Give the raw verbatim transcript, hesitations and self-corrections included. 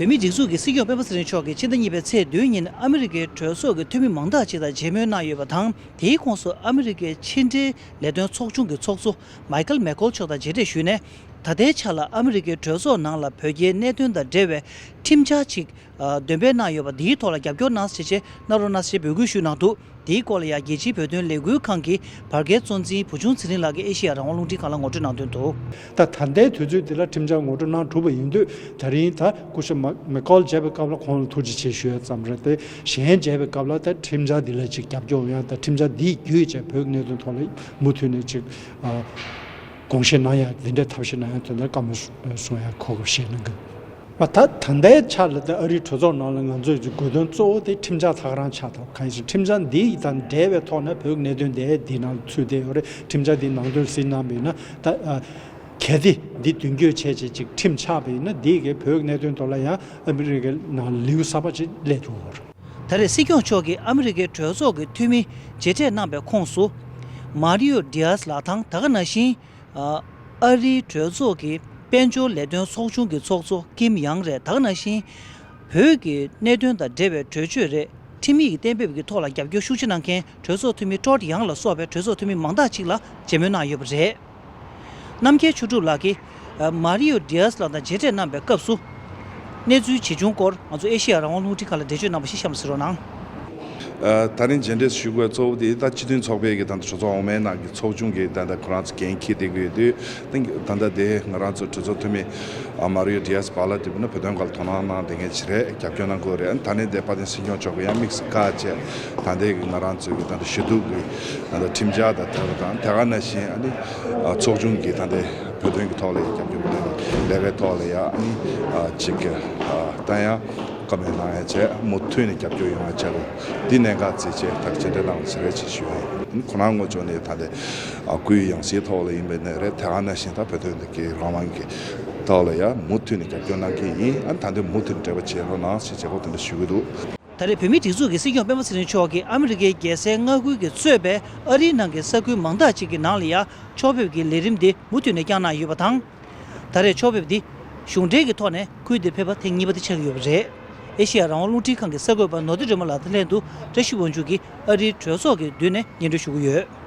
བོད་མིའི་སྒྲིག་འཛུགས་ཀྱི་སྲིད་སྐྱོང་སྤེན་པ་ཚེ་རིང་མཆོག་གིས་ཕྱི་ཟླ་གཉིས་པའི་ཚེས་བདུན་ཉིན་ཨ་མི་རི་ཀའི་གྲོས་ཚོགས་ཀྱི་འཐུས་མི་མང་དག་ཅིག་དང་མཇལ་མོལ་གནང་ཡོད་པ་དང་། དེའི་ཁོངས་སུ་ཨ་མི་རི་ཀའི་ཕྱི་འབྲེལ་ལས་དོན་ཚོགས་ཆུང་གི་ཚོགས་གཙོ་མའི་ཁལ་མེ་ཀོལ་མཆོག་དང་མཇལ་འཕྲད་ཞུས་ནས། ད་ལྟའི་ཆ་ལ་ཨ་མི་རི་ཀའི་གྲོས་ཚོགས་ནང་ལ་བོད་རྒྱའི་གནད་དོན་དང་འབྲེལ་བའི་ཁྲིམས་འཆར་ཅིག་འདོན་སྤེལ་གནང་ཡོད་པ་འདིའི་ཐོག་ལ་རྒྱབ་སྐྱོར་གནང་ཞེས་བྱས་གནང་རོགས་གནང་ཞེས་འབོད་སྐུལ་ཞུས་གནང་འདུག། དེའི་སྐོར་ལ་ཡང་རྒྱལ་སྤྱིའི་བོད་དོན་ལས་འགུལ་ཁང་གི་བར་བརྒལ་གཙོ་འཛིན་བུ་ཆུང་ཚེ་རིང་ལགས་ཀྱིས་ཨེ་ཤེ་ཡ་རང་དབང་རླུང་འཕྲིན་ཁང་ལ་ངོ་སྤྲོད་གནང་དོན་དུ། ད་ད་ལྟའི་དུས་ཚོད་འདི་ལ་ཁྲིམས་འཆར་ངོ་སྤྲོད་གནང་གྲུབ་པ་ཡིན་དུས། ད་རིང་ད་སྐུ་ཞབས་མ་མེ་ཀོལ་མཇལ་བའི་སྐབས་ལ་ཁོང་ལ་ཐུགས་རྗེ་ཆེ་ཞུ་ཡ་ཙམ་རེད་དེ། གཞན་མཇལ་བའི་སྐབས་ལ་ད་ཁྲིམས་འཆར་འདི་ལ་ཅིག་རྒྱབ་སྐྱོར་ཡང་ད་ཁྲིམས་འཆར་འདི་བརྒྱུད་བྱས་བོད་ཀྱི་གནད་དོན་ཐོག་ལ་མུ་མཐུད་ནས་ཅིག་ཨ་དགོངས་བཞེས་གནང་ཡ་འདི་འདྲའི་ཐབས་ཤེས་གནང་ཡ་དེ་འདྲ་བཀའ་མོལ་གསུང་ཡ་གོ་སྐབས་བཞེས་གནང་གི། མ་ད་ད་ལྟའི་ཆ་ལ་ད་ཨ་རིའི་གྲོས་ཚོགས་ནང་ལ་ང་ཚོས་ཀྱི་དགོས་དོན་གཙོ་བོ་དེ་ཁྲིམས་འཆར་ལྷག་རང་ཆགས་ཐུབ་གང་ཡིན་ཟེར། ཁྲིམས་འཆར་འདི་དང་འབྲེལ་བའི་ཐོག་ནས་བོད་ཀྱི་གནད་དོན་དེ་འདི་ནང་ཚུད་བསྡད་ཡོད་རེད། ཁྲིམས་འཆར་འདི་ནང་དོན་གཟིགས་གནང་བ་ཡིན་ན་ད་ཨ་གལ་ཏེ་འདི་མདུན་སྐྱོད་བྱས་བྱས་ཅིག་ཁྲིམས་ཆགས་པ་ཡིན་ན་འདི་གའི་བོད་ཀྱི་གནད་དོན་ཐོག་ལ་ཡང་ཨ་མི་རི་ཀའི་ནང་ལེའུ་གསར་པ་ཅིག་སླེབས་ཐུབ་ཡོད་རེད། ད་རེས་སྲིད་སྐྱོང་མཆོག་གིས་ཨ་མི་རི་ཀའི་གྲོས་ཚོགས་ཀྱི་འཐུས་མི་མཇལ་འཕྲད་གནང་པའི་ཁོངས་སུ། མཱ་རི་ཡོ་ཌི་ཡཱས་ལགས་དང་ད་ག་ནང་བཞིན། ཨ་རིའི་གྲོས་ཚོགས་ཀྱི་དཔལ་འབྱོར་ལས་དོན་ཚོགས་ཆུང་གི་ཚོགས་གཙོ་ཀིམ་ཡང་རེད། ད་ག་ནང་བཞིན་བོད་ཀྱི་གནད་དོན་དང་འབྲེལ་བའི་གྲོས་ཆོད་རེད། ཁྲིམས་ཡིག་གཏན་འབེབས་ཀྱི་ཐོག་ལ་རྒྱབ་སྐྱོར་ཤུགས་ཆེ་གནང་མཁན་གྲོས་ཚོགས་འཐུས་མི་ཀྲོད་ཡང་ལ་སོགས་པའི་གྲོས་ཚོགས་འཐུས་མི་མང་དག་ཅིག་ལ་མཇལ་མོལ་གནང་ཡོད་པ་རེད། རྣམ་རྒྱལ་ཆོས་གྲུབ་ལགས་ཀྱིས་མཱ་རི་ཡོ་ཌི་ཡཱས་ལགས་དང་མཇལ་འཕྲད་གནང་པའི་སྐབས་སུ། གནས་ཚུལ་ཇི་བྱུང་སྐོར་ང་ཚོ་ཨེ་ཤེ་ཡ་རང་དབང་རླུང་འཕྲིན་ཁང་ལ་འགྲེལ་བརྗོད་གནང་པ་ཞིག་གཤམ་ལ་གཟིགས་རོགས་གནང་། ཨ་ད་རིང་མཇལ་འཕྲད་ཞུ་དགོས་གཙོ་བོ་དེ་ད་སྤྱི་མཐུན་ཚོགས་པའི་གི་ད་ལྟ་གྲོས་ཚོགས་འོག་མའི་ནང་གི་ཚོགས་ཆུང་གི་ད་ལྟ་ཁོ་རང་ཚོ་འགན་འཁྱེར་བསྡད་ཀྱི་ཡོད་དུས། ད་ལྟ་དེ་ང་རང་ཚོ་གྲོས་ཚོགས་འཐུས་མི་ཨ་མཱ་རི་ཡོ་ཌི་ཡཱས་བཱ་ལ་དེ་བུ་ན་བོད་དོན་སྒང་ལ་དོ་སྣང་གནང་བསྡད་མཁན་ཅིག་རེད། རྒྱབ་སྐྱོར་གནང་དགོས་རེད། ཨ་ནི་ད་ནི་དེ་དཔལ་ལྡན་སྲིད་སྐྱོང་མཆོག་གི་ཡང་དམིགས་སུ་བཀར་བྱས་ད་ལྟའི་གི་ང་རང་ཚོའི་གི་ད་ལྟ་ཞུ་གཏུག་གི་ད་ལྟ་ཁྲིམས་འཆར་དང་དེ་དང་དེ་ག་ནང་བཞིན་ཨ་ནི་ཨ་ཚོགས་ཆུང་གི་ད་ལྟའི་བོད་དོན་གྱི་ཐོག་ལ་ཡང་རྒྱབ་སྐྱོར་ལས་ཀའི་ཐོག་ལ་ཡང་ཨ་ནི་ཨ་ཅིག་ཨ་ད་ཡང་བཀའ་མོལ་གནང་ཡ་བྱས་མུ་མཐུད་ནས་རྒྱབ་སྐྱོར་ཡོང་ཡ་བྱས་རོགས། འདི་གནད་འགག་བརྩིས་བྱས་ད་ཅི་འདྲ་གནང་ཟེར་རེད་ཅེས་ཞུ་ཡ་ཡིན། ཁོ་རང་ངོས་ཕྱོགས་ནས་ད་ལྟ་ཨ་སྐུའི་ཡང་སྲིད་ཐོག་ལ་ཡིན་པའི་ནས་རེད། དེ་ག་ནང་བཞིན་ད་བོད་དོན་གྱི་རང་དབང་གི་ཐོག་ལ་ཡང་མུ་མཐུད་ནས་རྒྱབ་སྐྱོར་གནང་གི་ཡིན། ཨ་ནི་ད་འདི་མུ་མཐུད་ནས་འབྲེལ་བ་བྱེད་རོགས་གནང་ཞེས་བྱས་སྐོར་དེ་འདྲ་ཞུ་གི་འདུག། ད་རེས་བོད་མིའི་སྒྲིག་འཛུགས་ཀྱི་སྲིད་སྐྱོང་སྤེན་པ་ཚེ་རིང་མཆོག་གིས་ཨ་མི་རི་ཀའི་རྒྱལ་སའི་མངའ་ཁུལ་གྱིས་གཙོས་པའི་ཨ་རིའི་ནང་གི་ས་ཁུལ་མང་དག་ཅིག་གི་ནང་ལ་ཡང་ཕྱོགས་ཕེབས་ཀྱི་ལས་རིམ་འདི་མུ་མཐུད་ནས་བསྐྱངས་གནང་ཡོད་པ་དང་། ད་རེས་ཕྱོགས་ཕེབས་འདི་གཞུང་འབྲེལ་གྱི་ཐོག་ནས་ཁུལ་འདིར་ཕེབས་པ་ཐེངས་གཉིས་པ་དེ་ཆགས་ཀྱི་ཡོད་པ་རེད། ཨེ་ཤེ་ཡ་རང་དབང་རླུང་འཕྲིན་ཁང་གི་གསར་འགོད་པ་ནོར་བདེ་སྒྲོལ་མ་ལགས་དང་ལྷན་དུ་བཀྲ་ཤིས་དབང་ཕྱུག་གིས་ཨ་རིའི་གྲོས་ཚོགས་ཀྱི་མདུན་ནས་སྙན་སྒྲོན་ཞུ་གི་ཡོད།